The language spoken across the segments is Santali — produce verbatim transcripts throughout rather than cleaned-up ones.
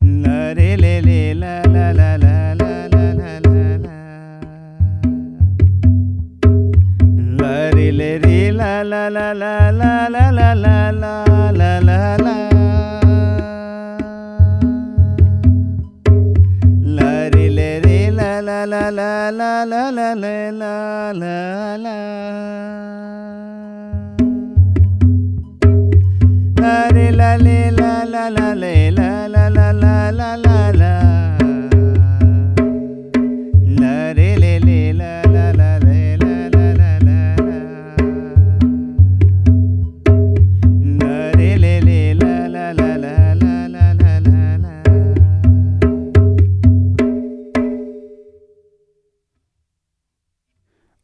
La re le le la la la la la la la la la. La re le re la la la la la la la la la la. La re le re la la la la la la la la la la. La re la le la la la le la la la la la la la. La re le le la la la le la la la la la. La re le le la la la la la la la la la.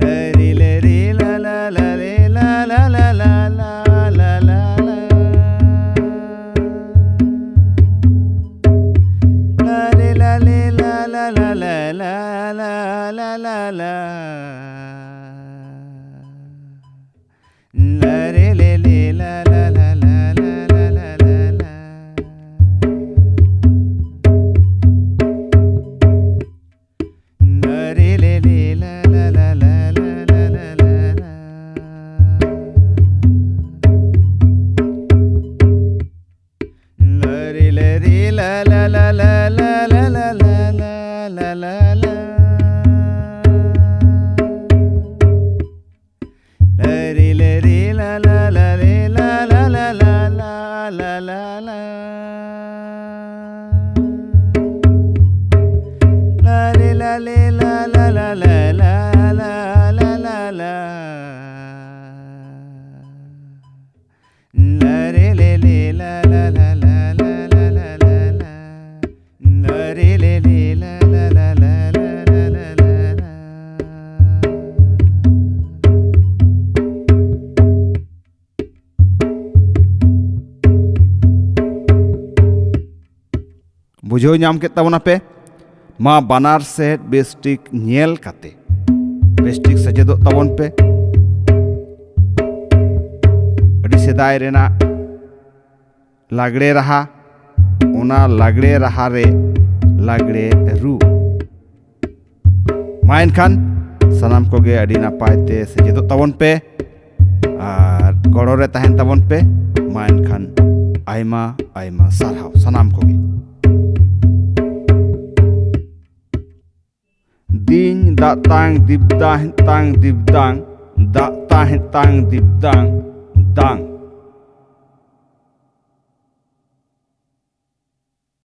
La ri la ri la la la re la la la la la la la la. La re la re la la la la la la la la. La re le le la la la la la la la la. La re le le la la la la la la la la. La re le re la la la la la la la la la la la. La re le re la la la re la la la la la la la la. La re la le la la la la la la la la la. La re le le la la la la la la la la la. La re le le la la la la la la la la la. ᱵᱩᱡᱷᱟᱹᱣ ᱧᱟᱢ ᱠᱮᱫ ᱛᱟᱵᱚᱱᱟᱯᱮ? ᱢᱟ ᱵᱟᱱᱟᱨ ᱥᱮᱫ ᱵᱮᱥ ᱴᱷᱤᱠ ᱧᱮᱞ ᱠᱟᱛᱮ ᱵᱮᱥ ᱴᱷᱤᱠ ᱥᱮᱪᱮᱫᱚᱜ ᱛᱟᱵᱚᱱ ᱯᱮ᱾ ᱟᱹᱰᱤ ᱥᱮᱫᱟᱭ ᱨᱮᱱᱟᱜ ᱞᱟᱜᱽᱲᱮ ᱨᱟᱦᱟ, ᱚᱱᱟ ᱞᱟᱜᱽᱲᱮ ᱨᱟᱦᱟ ᱨᱮ ᱞᱟᱜᱽᱲᱮ ᱨᱩ᱾ ᱢᱟ ᱮᱱᱠᱷᱟᱱ ᱥᱟᱱᱟᱢ ᱠᱚᱜᱮ ᱟᱹᱰᱤ ᱱᱟᱯᱟᱭ ᱛᱮ ᱥᱮᱪᱮᱫᱚᱜ ᱛᱟᱵᱚᱱ ᱯᱮ ᱟᱨ ᱜᱚᱲᱚ ᱨᱮ ᱛᱟᱦᱮᱱ ᱛᱟᱵᱚᱱ ᱯᱮ᱾ ᱢᱟ ᱮᱱᱠᱷᱟᱱ ᱟᱭᱢᱟ ᱟᱭᱢᱟ ᱥᱟᱨᱦᱟᱣ ᱥᱟᱱᱟᱢ ᱠᱚᱜᱮ᱾ ᱫᱤᱧ ᱫᱟᱜ ᱛᱟᱝ ᱫᱤᱵᱫᱟ ᱦᱮᱸᱛᱟᱝ ᱫᱤᱵᱫᱟᱝ, ᱫᱟᱜ ᱛᱟ ᱦᱮᱸᱛᱟᱝ ᱫᱤᱵᱫᱟᱝ, ᱫᱟᱝ᱾